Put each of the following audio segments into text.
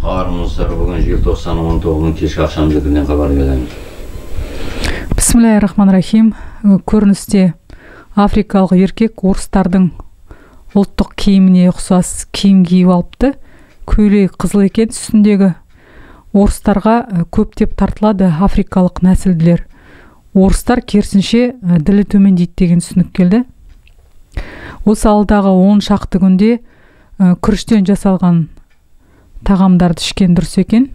Армысыздар, бүгін желтоқсан 19-ның кешкі ақшам зікірінен хабар береміз. Бисмиллахи-рахмани-рахим. Көріністе африкалық еркек орыстардың ұлттық киіміне ұқсас киім киіп алыпты. Көйлегі қызыл екен, үстіндегі. Орыстарға көптеп тартылады африкалық нәсілділер. Орыстар керісінше ділі төмендейді деген түсінік келді. Осы алдағы 10 шақты күнде күріштен жасалған тағамдарды ішкен дұрыс екен.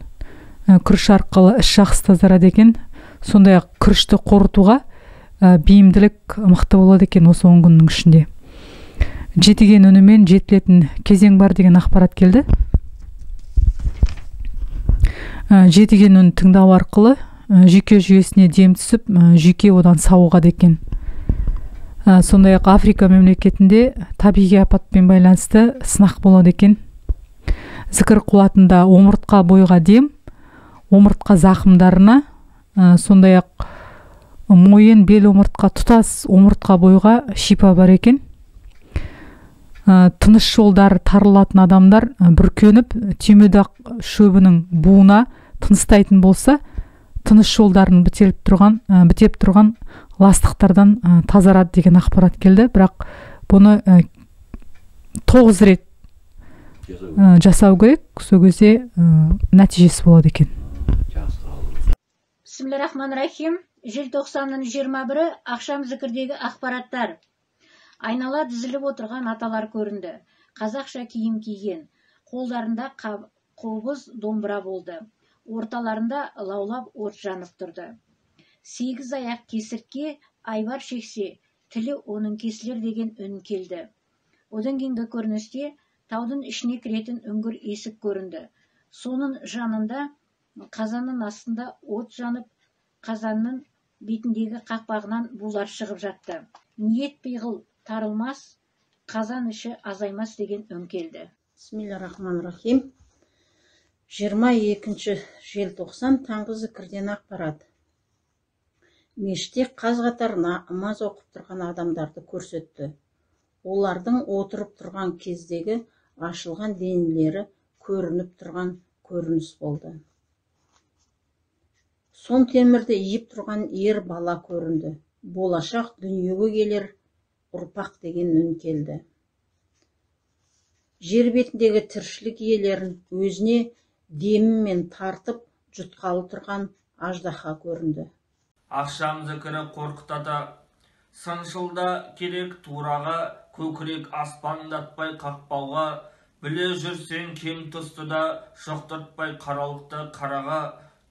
Күріш арқылы іш жақсы тазарады екен. Сондай-ақ күрішті қорытуға бейімділік мықты болады екен осы 10 күннің ішінде. Жетіген үнімен жетілетін кезең бар деген ақпарат келді. Жетіген үн тыңдау арқылы жүйке жүйесіне дем түсіп, жүйке одан сауығады екен. Сондай-ақ Африка мемлекетінде табиғи апатпен байланысты сынақ болады екен. Зікір қуатында омыртқа бойға дем, омыртқа зақымдарына, сондай-ақ мойын, бел омыртқа, тұтас омыртқа бойға шипа бар екен. Тыныш жолдары тарылатын адамдар бүркеніп, түймедақ шөбінің буына тыныстайтын болса, тыныш жолдарын бітеп тұрған ластықтардан тазарады деген ақпарат келді. Бірақ бұны 9 рет жасау керек, сол кезде нәтижесі болады екен. Бисмиллахи-рахмани-рахим. Желтоқсанның 21-і ақшам зікірдегі ақпараттар. Айнала тізіліп отырған аталар көрінді. Қазақша киім киген, қолдарында қобыз, домбыра болды. Орталарында лаулап от жанып тұрды. 8 аяқ кесіртке айбар шексе, тілі оның кесілер деген үн келді. Одан кейінгі көріністе таудың ішіне кіретін үңгір есік көрінді. Соның жанында қазанның астында от жанып, қазанның бетіндегі қақпағынан булар шығып жатты. Ниет пиғыл тарылмас, қазан іші азаймас деген үн келді. Бисмиллахи-рахмани-рахим. 22 желтоқсан таңғы зікірден ақпарат. Мешітте қаз қатар намаз оқып тұрған адамдарды көрсетті. Олардың отырып тұрған кездегі ашылған денелері көрініп тұрған көрініс болды. Сон темірді иіп тұрған ер бала көрінді. Болашақ дүниеге келер ұрпақ деген үн келді. Жер бетіндегі тіршілік иелерін өзіне демімен тартып жұтқалы тұрған аждаһа көрінді. Ақшам зікірі Қорқыт ата. Сыншылда керек тураға, көкірек аспандатпай қақпауға, біле жүрсең кем тұсты да, жұқтыртпай қаралықты қараға,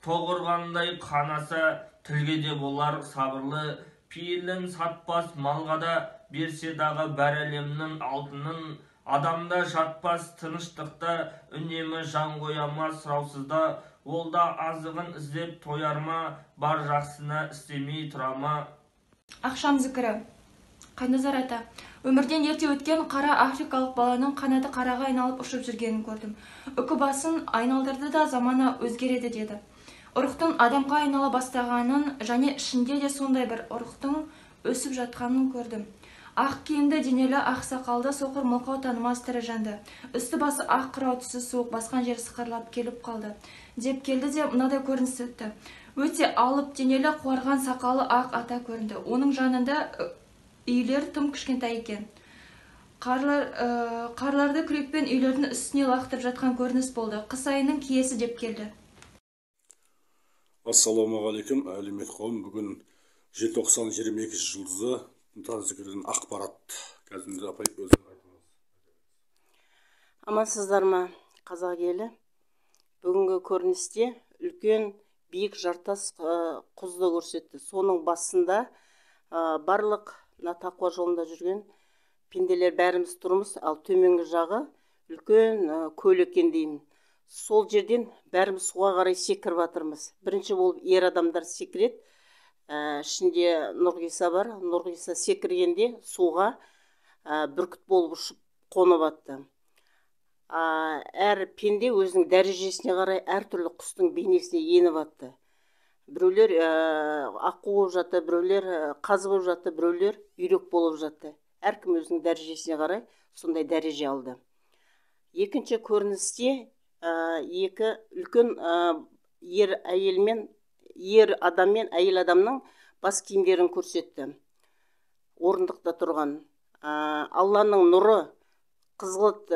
тоғырғандай қанаса, тілге де болар сабырлы, пейілін сатпас малға да, берсе дағы бәр әлемнің алтынын, адамда жатпас тыныштықта, үнемі жан қояма сұраусызда, ол да азығын іздеп тоярма, бар жақсына істемей тұрама. Ақшам зікірі. Қайназар ата, өмірден ерте өткен қара африкалық баланың қанаты қараға айналып ұшып жүргенін көрдім. Үкі басын айналдырды да замана өзгереді деді. Ұрықтың адамға айнала бастағанын және ішінде де сондай бір ұрықтың өсіп жатқанын көрдім. Ақ киімді, денелі, ақ сақалды, соқыр мылқау танымас тірі жанды. Үсті басы ақ қырау, түсі суық, басқан жері сықырлап келіп қалды. Деп келді де мынадай көрініс өтті. Өте алып денелі, қуарған сақалы ақ ата көрінді. Оның жанында үйлер тым кішкентай екен. Қарларды күрекпен үйлердің үстіне лақтырып жатқан көрініс болды. Қыс айының киесі деп келді. Ассалаумағалейкум, әлеумет қауым. Бүгін желтоқсан 22 жұлдызы таң зікірден ақпарат. Қазір апай өзің айтыңыз. Амансыздар ма, қазақ елі? Бүгінгі көріністе үлкен биік жартас құзды көрсетті. Соның басында барлық мына тақуа жолында жүрген пенделер бәріміз тұрмыз, ал төменгі жағы үлкен көл екен деймін. Сол жерден бәріміз суға қарай секіріп жатырмыз. Бірінші болып ер адамдар секіреді. Ішінде Нұрғиса бар. Нұрғиса секіргенде суға бүркіт болып ұшып қонып атты. Әр пенде өзінің дәрежесіне қарай әртүрлі құстың бейнесіне еніп атты. Біреулер аққу болып жатты, біреулер қазы болып жатты, біреулер үйрек болып жатты. Әркім өзінің дәрежесіне қарай сондай дәреже алды. Екінші көріністе Екі үлкен ер әйел мен ер адам мен әйел адамның бас киімдерін көрсетті. Орындықта тұрған. Алланың нұры қызғылт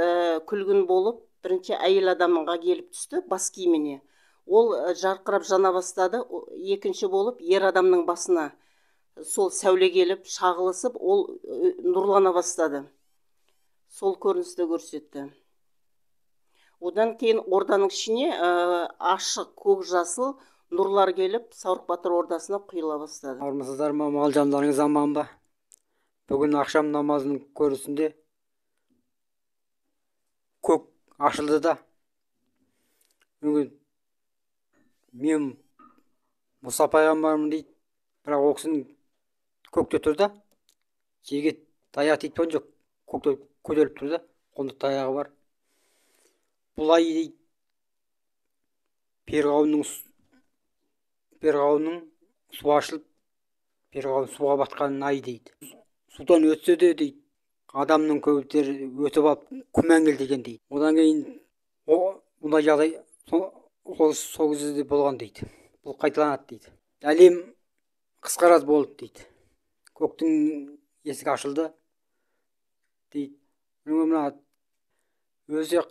күлгін болып, бірінші әйел адамға келіп түсті бас киіміне. Ол жарқырап жана бастады. Екінші болып ер адамның басына сол сәуле келіп шағылысып, ол нұрлана бастады. Сол көріністі көрсетті. Одан кейін орданың ішіне ашық көк жасыл нұрлар келіп, Саурық батыр ордасына құйыла бастады. Армысыздар ма, мал жандарыңыз аман ба? Бүгін ақшам намазының көрісінде көк ашылды да, бүгін мен Мұса пайғамбармын дейді, бірақ ол кісінің көкте тұр да, жерге таяқ тиіп тұрған жоқ, көкте көтеріліп тұр да, қолында таяғы бар. Бұл ай дейді, Перғауынның су ашылып, Перғауын суға батқан ай дейді. Судан өтсе де дейді, адамның көбіктері өтіп алып күмән келтірген дейді. Одан кейін ондай жағдай сол кезде болған дейді. Бұл қайталанады дейді. Әлем қысқараз болды дейді. Көктің есігі ашылды дейді. Мына өзі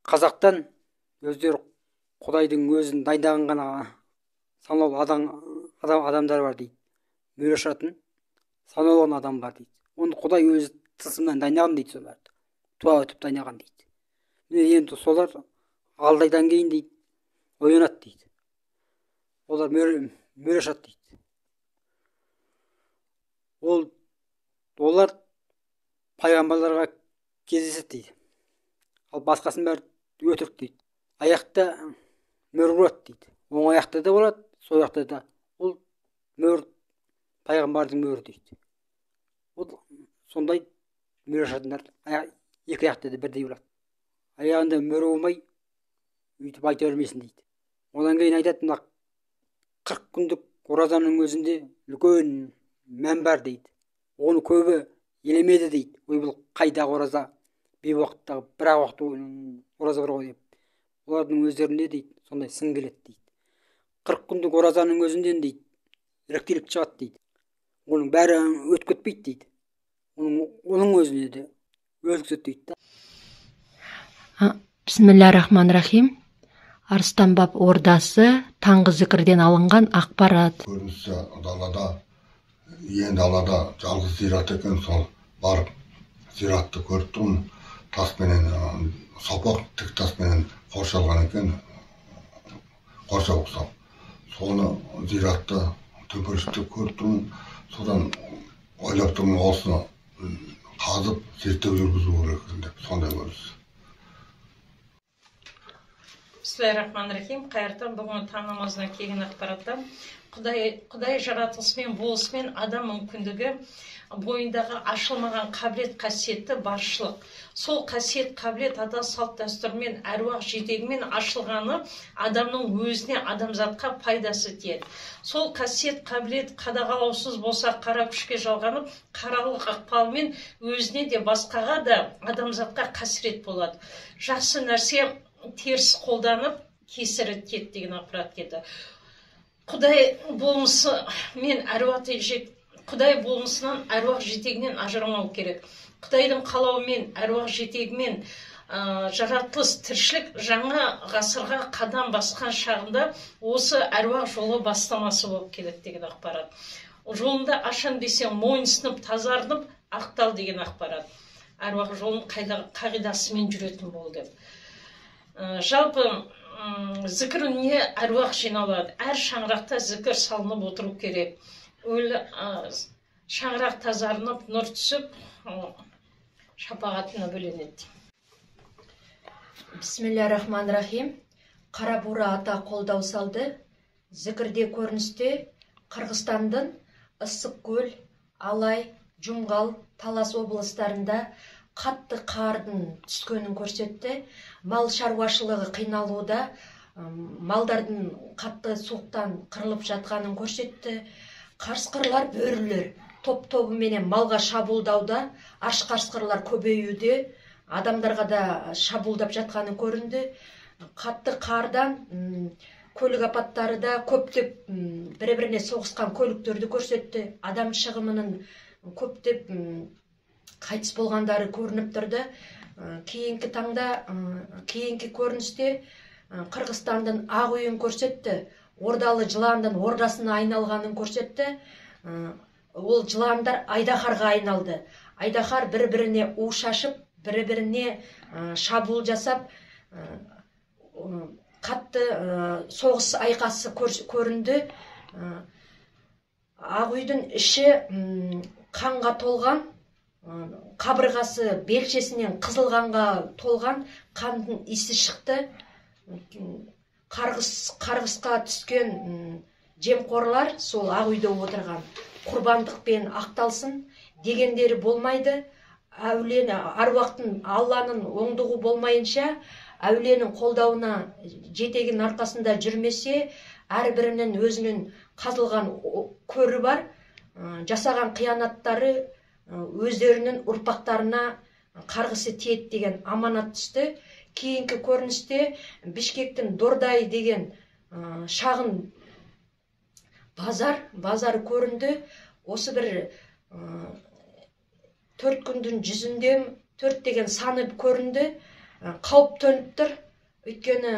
қазақтан өздері Құдайдың өзін дайындаған ғана санаулы адамдар бар дейді. Мөр ашатын санаулы адам бар дейді. Оны Құдай өзі тылсымнан дайындаған дейді соларды. Туа өтіп дайындаған дейді. Міне енді солар 6 айдан кейін дейді оянады дейді. Олар мөр ашады дейді. Олар пайғамбарларға кездеседі дейді. Ал басқасының бәрі өтірік дейді. Аяқта мөр болады дейді. Оң аяқта да болады, сол аяқта да. Ол мөр пайғамбардың мөрі дейді. Ол сондай мөр ашатындар екі аяқта да бірдей болады. Аяғында мөр болмай өйтіп айта бермесін дейді. Одан кейін айтады, мына 40 күндік оразаның өзінде үлкен мән бар дейді. Оны көбі елемеді дейді. Ой, бұл қайдағы ораза, бейуақыттағы бір-ақ уақыт ораза бар ғой деп. Олардың өздерінде дейді, сондай сын келеді дейді. 40 күндік оразаның өзінен дейді, іріктеліп шығады дейді. Оның бәрі өтіп кетпейді дейді. Оның өзіне де өткізеді дейді. Бисмиллахир-рахманир-рахим. Арыстанбаб ордасы таңғы зікірден алынған ақпарат. Көрінісі далада, ең далада жалғыз зират екен, сол барып зиратты көріп тұрмын. Таспенен, сопақ тік таспенен қоршалған екен, қоршау ұқсап. Соны зиратты төңкерісті көріп тұрмын. Содан ойлап тұрмын, осыны қазып зерттеу жүргізу керек екен деп, сондай көрініс. Бисмиллахир-рахманир-рахим. Қайыртан бүгінгі таң намазына келген ақпараттан Құдай жаратылысымен болысымен адам мүмкіндігі бойындағы ашылмаған қабілет қасиетті баршылық. Сол қасиет қабілет ата салт дәстүрмен әруақ жетегімен ашылғаны адамның өзіне адамзатқа пайдасы тиеді. Сол қасиет қабілет қадағалаусыз болса қара күшке жалғанып, қаралық ықпалмен өзіне де басқаға да адамзатқа қасірет болады. Жақсы нәрсе теріс қолданып кесірі тиеді деген ақпарат келді. Құдай болмысы мен әруақ Құдай болмысынан әруақ жетегінен ажырамау керек. Құдайдың қалауымен әруақ жетегімен жаратылыс тіршілік жаңа ғасырға қадам басқан шағында осы әруақ жолы бастамасы болып келеді деген ақпарат. Жолында ашам десең мойынсынып тазарынып ақтал деген ақпарат. Әруақ жолын қағидасымен жүретін бол деп. Жалпы зікір үніне әруақ жиналады. Әр шаңырақта зікір салынып отыру керек. Өлі шаңырақ тазарынып, нұр түсіп, шапағатына бөленеді. Бисмиллахир-рахманир-рахим. Қара бура ата қолдау салды. Зікірде көріністе Қырғызстандың Ыссықкөл, Алай, Жұмғал, Талас облыстарында қатты қардың түскенін көрсетті. Мал шаруашылығы қиналуда, малдардың қатты суықтан қырылып жатқанын көрсетті. Қарсқырлар, бөрілер топ-тобыменен малға шабуылдауда, аш қарсқырлар көбеюде, адамдарға да шабуылдап жатқаны көрінді. Қатты қардан көлік апаттары да көптеп, бірі-біріне соғысқан көліктерді көрсетті. Адам шығымының көптеп қайтыс болғандары көрініп тұрды. Кейінгі таңда, кейінгі көріністе Қырғызстандың ақ үйін көрсетті. Ордалы жыландың ордасына айналғанын көрсетті. Ол жыландар айдаһарға айналды. Айдаһар бір-біріне у шашып, бір-біріне шабуыл жасап, қатты соғыс айқасы көрінді. Ақ үйдің іші қанға толған, қабырғасы белшесінен қызыл қанға толған, қандың иісі шықты. Қарғысқа түскен жемқорлар сол ақ үйде отырған. Құрбандықпен ақталсын дегендері болмайды. Әулиені, аруақтың, Алланың оңдығы болмайынша, әулиенің қолдауына, жетегінің арқасында жүрмесе, әрбірінің өзінің қазылған көрі бар, жасаған қиянаттары өздерінің ұрпақтарына қарғысы тиеді деген аманат түсті. Кейінгі көріністе Бішкектің Дордай деген шағын базар көрінді. Осы бір 4 күндің жүзінде 4 деген саны көрінді. Қауіп төніп тұр. Өйткені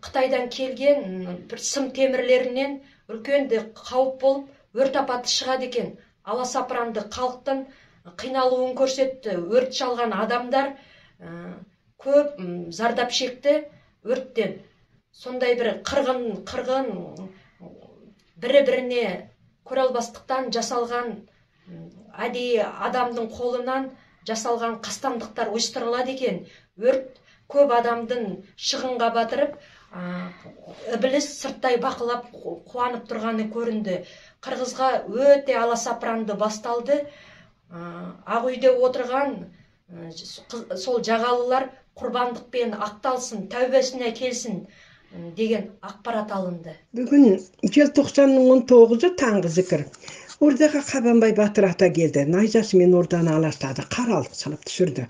Қытайдан келген бір сым темірлерінен үлкен де қауіп болып, өрт апаты шығады екен. Аласапыранды халықтың қиналуын көрсетті. Өрт шалған адамдар көп зардап шекті өрттен. Сондай бір қырғын бірі-біріне көре албастықтан жасалған, әдейі адамдың қолынан жасалған қастандықтар ұйыстырылады екен. Өрт көп адамдың шығынға батырып, ібіліс сырттай бақылап қуанып тұрғаны көрінді. Қырғызға өте аласапыранды басталды. Ақ үйде отырған сол жағалылар құрбандықпен ақталсын, тәубесіне келсін деген ақпарат алынды. Бүгін желтоқсанның 19-ы таңғы зікір. Ордаға Қабанбай батыр ата келді. Найзасымен орданы аластады, қаралық салып түсірді.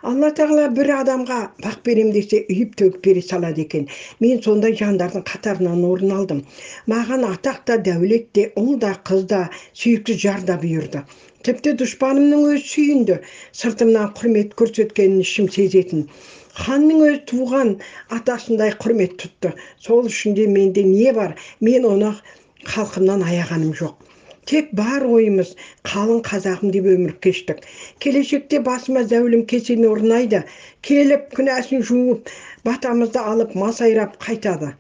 Алла тағала бір адамға бақ берем десе, үйіп төгіп бере салады екен. Мен сондай жандардың қатарынан орын алдым. Маған атақ та, дәулет те, ұл да, қыз да, сүйікті жар да бұйырды. Тіпті дұшпанымның өзі сүйінді. Сыртымнан құрмет көрсеткенін ішім сезетін. Ханның өзі туған атасындай құрмет тұтты. Сол үшін де менде не бар, мен оны халқымнан аяғаным жоқ. Тек бар ойымыз қалың қазағым деп өмір кештік. Келешекте басыма зәулім кесене орнайды. Келіп күнәсін жуып, батамызды алып масайрап қайтады.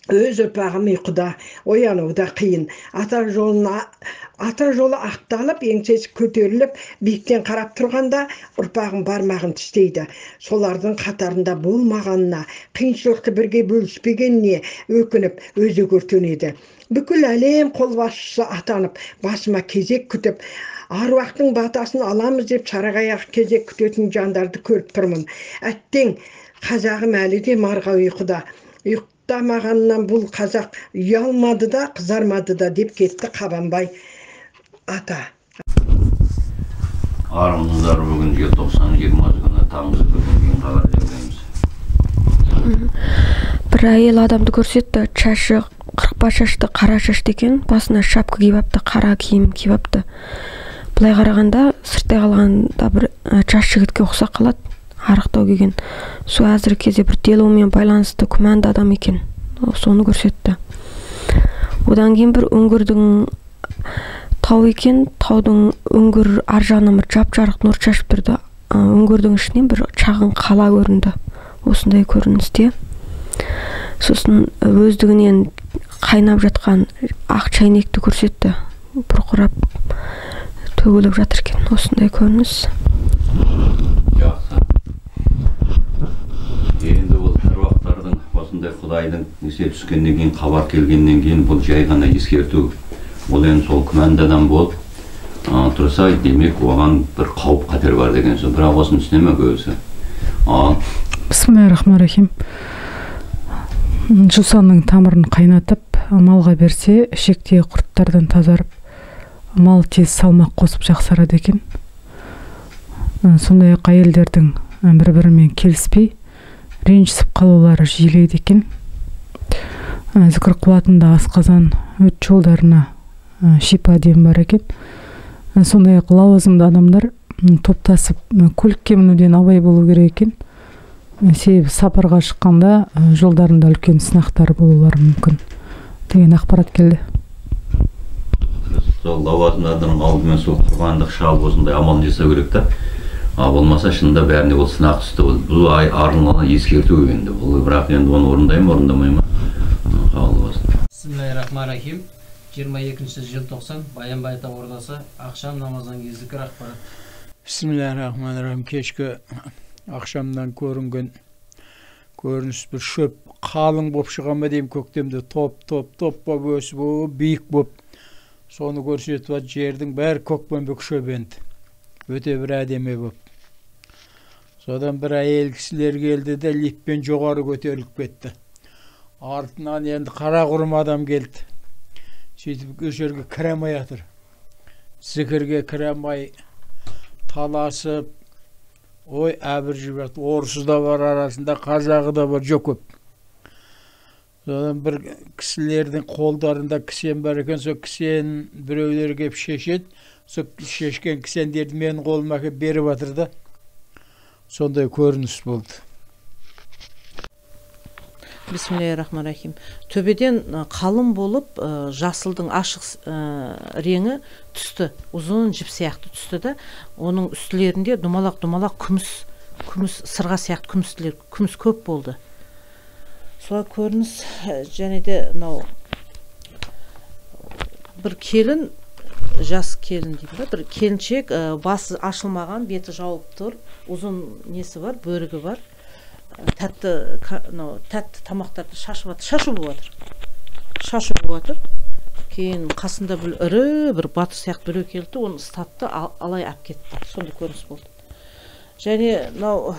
Өз ұрпағым ұйқыда, оянуда қиын. Ата жолы ақталып, еңсесі көтеріліп, биіктен қарап тұрғанда ұрпағым бармағын тістейді. Солардың қатарында болмағанына, қиыншылықты бірге бөліспегеніне өкініп, өзі өртенеді. Бүкіл әлем қолбасшысы атанып, басыма кезек күтіп, аруақтың батасын аламыз деп сарығаяқ кезек күтетін жандарды көріп тұрмын. Әттең, қазағым әлі де марғау ұйқыда. Ұйықтамағаннан бұл қазақ ұялмады да, қызармады да деп кетті Қабанбай ата. Армысыздар, бүгін желтоқсан 20 күні таңғы зікірден кейін хабар береміз. Бір әйел адамды көрсетті, шашы қырықпа шашты, қара шашты екен, басына шапка киіп апты, қара киім киіп апты. Былай қарағанда, сырттай қалғанда бір жас жігітке ұқсап қалады, арықтау келген. Сол әзіргі кезде бір деломен байланысты күмәнді адам екен, соны көрсетті. Одан кейін бір үңгірдің тау екен, таудың үңгір ар жағынан бір жап-жарық нұр шашып тұрды. Үңгірдің ішінен бір шағын қала көрінді, осындай көріністе. Сосын өздігінен қайнап жатқан ақ шәйнекті көрсетті, бұрқырап төгіліп жатыр екен, осындай көрініс. Жақсы. Енді бұл әруақтардың осындай Құдайдың несе түскеннен кейін, хабар келгеннен кейін бұл жай ғана ескерту. Ол енді сол күмәнді адам болып тұрса, демек оған бір қауіп қатер бар деген сөз. Бірақ осыны түсіне ме көбісі? Бисмиллахир-рахманир-рахим. Жусанның тамырын қайнатып, малға берсе, ішектегі құрттардан тазарып, мал тез салмақ қосып жақсарады екен. Сондай-ақ әйелдердің бір-бірімен келіспей, Ренжісіп қалулары жиілейді екен. Зікір қуатында асқазан, өт жолдарына шипа дем бар екен. Сондай-ақ лауазымды адамдар топтасып көлікке мінуден абай болу керек екен. Себебі сапарға шыққанда жолдарында үлкен сынақтар болулары мүмкін деген ақпарат келді. Сол лауазымды адамның алдымен сол құрбандық шалып осындай амалын жасау керек та. Болмаса шынында бәріне ол сынақ түсті. Бұл ай арналған ескерту енді. Бұл бірақ енді оны орындай ма, орындамай ма? Қабыл болсын. Бисмиллахир-рахманир-рахим. 22 желтоқсан, Баянбай ата ордасы, ақшам намазынан кейін зікір ақпарат. Бисмиллахир-рахманир-рахим. Кешкі ақшамнан көрінген көрініс бір шөп қалың болып шыға ма деймін, көктемде топ топ топ болып өсіп, биік болып, соны көрсетіп жатыр. Жердің бәрі көкпеңбек шөп енді. Өте бір әдемі болып. Содан бір әйел кісілер келді де лифтпен жоғары көтеріліп кетті. Артынан енді қара құрым адам келді. Сөйтіп ол жерге кіре алмай жатыр. Зікірге кіре алмай таласып, ой әбір жатыр. Орысы да бар арасында, қазағы да бар, жоқ көп. Содан бір кісілердің қолдарында кісен бар екен, сол кісен біреулер келіп шешеді. Сол шешкен кісендерді менің қолыма әкеліп беріп жатыр да. Сондай көрініс болды. Бисмиллахир-рахманир-рахим. Төбеден қалың болып, жасылдың ашық реңі түсті, ұзын жіп сияқты түсті да, оның үстілерінде домалақ-домалақ күміс сырға сияқты күмістер, күміс көп болды. Солай көрініс. Және де мынау бір келін, жас келін деймін ба, бір келіншек, басы ашылмаған, беті жауып тұр, ұзын несі бар, бөрігі бар. Тәтті, тәтті тамақтарды шашып жатыр, шашу болып жатыр. Шашу болып жатыр. Кейін қасында бір ірі бір батыр сияқты біреу келді, оны ұстатты, алай алып кетті. Сондай көрініс болды. Және мынау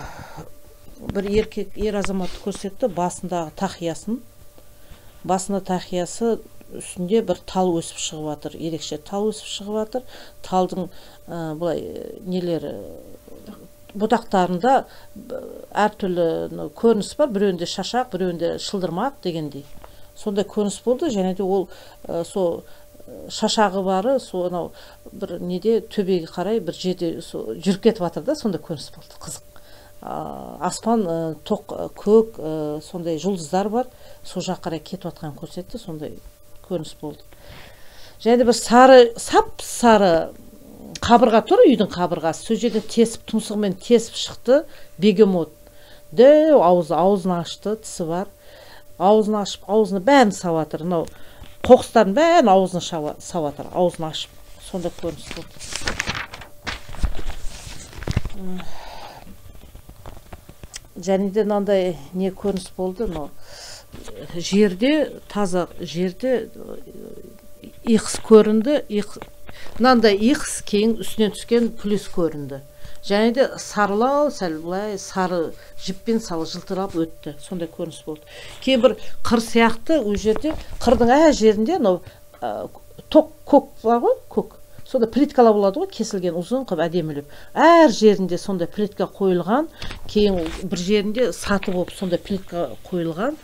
бір еркек, ер азаматты көрсетті, басындағы тақиясын. Басында тақиясы, үстінде бір тал өсіп шығып жатыр, ерекше тал өсіп шығып жатыр. Талдың былай нелері, бұтақтарында әртүрлі көрініс бар, біреуінде шашақ, біреуінде шылдырмақ дегендей. Сондай көрініс болды. Және де ол сол шашағы бары, сол анау бір неде төбеге қарай бір жерде жүріп кетіп жатыр да, сондай көрініс болды. Қызық. Аспан тоқ көк, сондай жұлдыздар бар, сол жаққа қарай кетіп жатқанын көрсетті, сондай көрініс болды. Және де бір сары, сап сары қабырға тұр, үйдің қабырғасы. Сол жерде тесіп, тұмсығымен тесіп шықты бегемот. Дәу аузын ашты, тісі бар. Аузын ашып, аузына бәрін сауып жатыр. Мынау қоқыстардың бәрін аузына сауып жатыр, аузын ашып. Сондай көрініс болды. Және де мынандай не көрініс болды, мынау жерде, таза жерде икс көрінді, мынандай икс, кейін үстінен түскен плюс көрінді. Және де сарылау, сәл былай сары жіппен салы жылтырап өтті. Сондай көрініс болды. Кейін бір қыр сияқты, ол жерде қырдың әр жерінде мынау тоқ көк бар ғой, көк. Сонда плиткалар болады ғой, кесілген ұзын қып әдемілеп. Әр жерінде сондай плитка қойылған, кейін бір жерінде саты болып сондай плитка қойылған.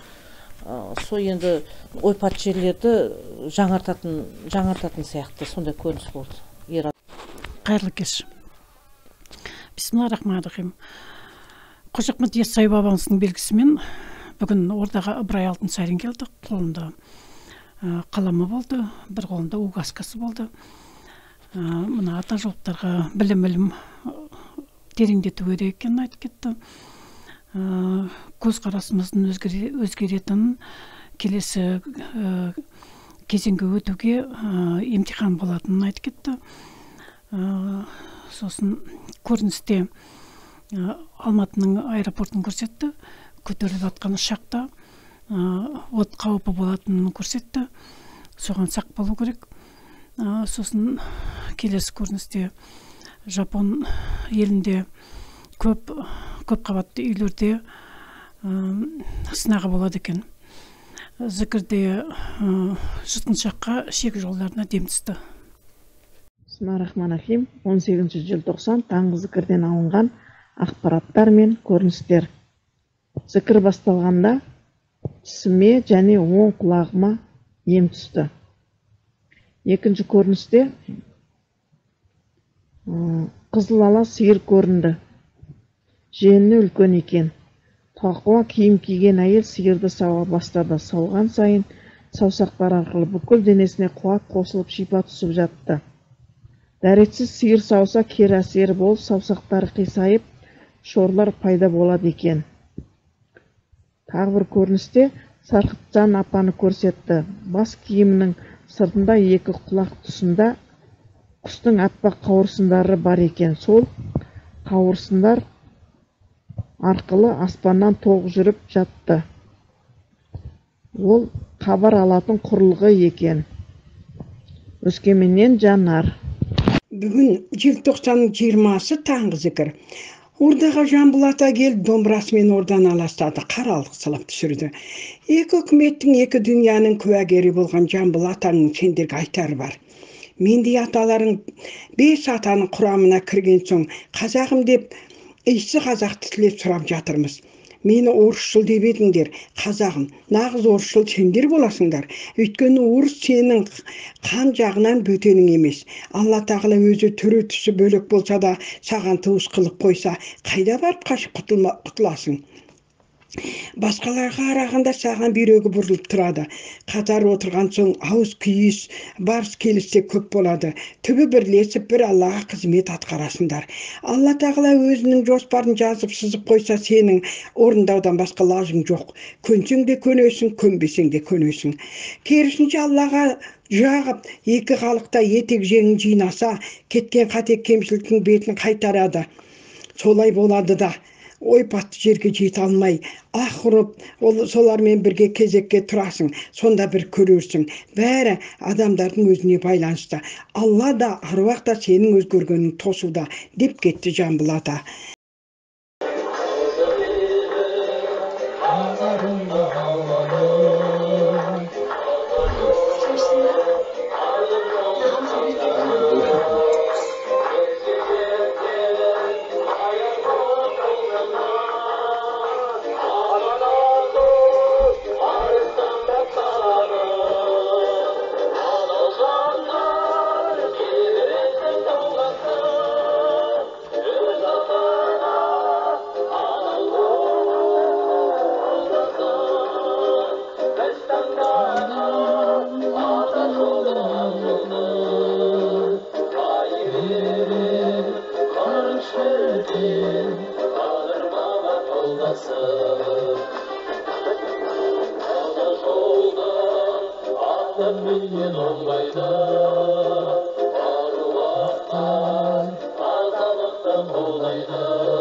Сол енді ойпат жерлерді жаңартатын сияқты сондай көрініс болды. Қайырлы кеш. Бисмиллахир-рахманир-рахим. Қожа Ахмет Яссауи бабамыздың белгісімен бүгін ордаға Ыбырай Алтынсарин келді. Қолында қаламы болды, бір қолында указкасы болды. Мына ата жолдарға білім тереңдету керек екенін айтып кетті. Көзқарасымыздың өзгеретінін, келесі кезеңге өтуге емтихан болатынын айтып кетті. Сосын көріністе Алматының аэропортын көрсетті, көтеріліп жатқан ұшақта от қаупі болатынын көрсетті, соған сақ болу керек. Сосын келесі көріністе Жапон елінде көп қабатты үйлерде сынағы болады екен. Зікірде жұтқыншаққа, шек жолдарына дем түсті. Бисмиллахир-рахманир-рахим. 18 желтоқсан таңғы зікірден алынған ақпараттар мен көріністер. Зікір басталғанда тісіме және оң құлағыма ем түсті. Екінші көріністе қызыл ала сиыр көрінді. Желіні үлкен екен. Тақуа киім киген әйел сиырды сауа бастады. Сауған сайын саусақтар арқылы бүкіл денесіне қуат қосылып шипа түсіп жатты. Дәретсіз сиыр сауса кері әсері болып, саусақтары қисайып, шорлар пайда болады екен. Тағы бір көріністе Сарқытжан апаны көрсетті. Бас киімінің сыртында екі құлақ тұсында құстың аппақ қауырсындары бар екен. Сол қауырсындар арқылы аспаннан тоқ жүріп жатты. Ол хабар алатын құрылғы екен. Өскеменнен Жанар. Бүгін желтоқсанның 20-сы таңғы зікір. Ордаға Жамбыл ата келіп, домбырасымен орданы аластады, қаралық сылап түсірді. Екі үкіметтің, екі дүнияның куәгері болған Жамбыл атаның сендерге айтары бар. Мендей аталарың 5 атаның құрамына кірген соң, қазағым деп иісі қазақты тілеп сұрап жатырмыз. Мені орысшыл деп едіңдер, қазағым, нағыз орысшыл сендер боласыңдар. Өйткені орыс сенің қан жағынан бөтенің емес. Алла тағала өзі түрі түсі бөлек болса да саған туыс қылып қойса, қайда барып қашып құтыласың? Басқаларға қарағанда саған бүйрегі бұрылып тұрады. Қатар отырған соң ауыз күйіс, барыс келісте көп болады. Түбі бірлесіп бір Аллаға қызмет атқарасыңдар. Алла тағала өзінің жоспарын жазып сызып қойса, сенің орындаудан басқа лажың жоқ. Көнсең де көнесің, көнбесең де көнесің. Керісінше Аллаға жағып, екі халықта етек жеңін жинаса, кеткен қате кемшіліктің бетін қайтарады. Солай болады да. Ойпатты жерге жете алмай, ах ұрып, ол солармен бірге кезекке тұрасың, сонда бір көрерсің. Бәрі адамдардың өзіне байланысты. Алла да, аруақ та сенің өзгергенің тосуда, деп кетті Жамбыл ата. Аруақтан, аталықтан қолдайды.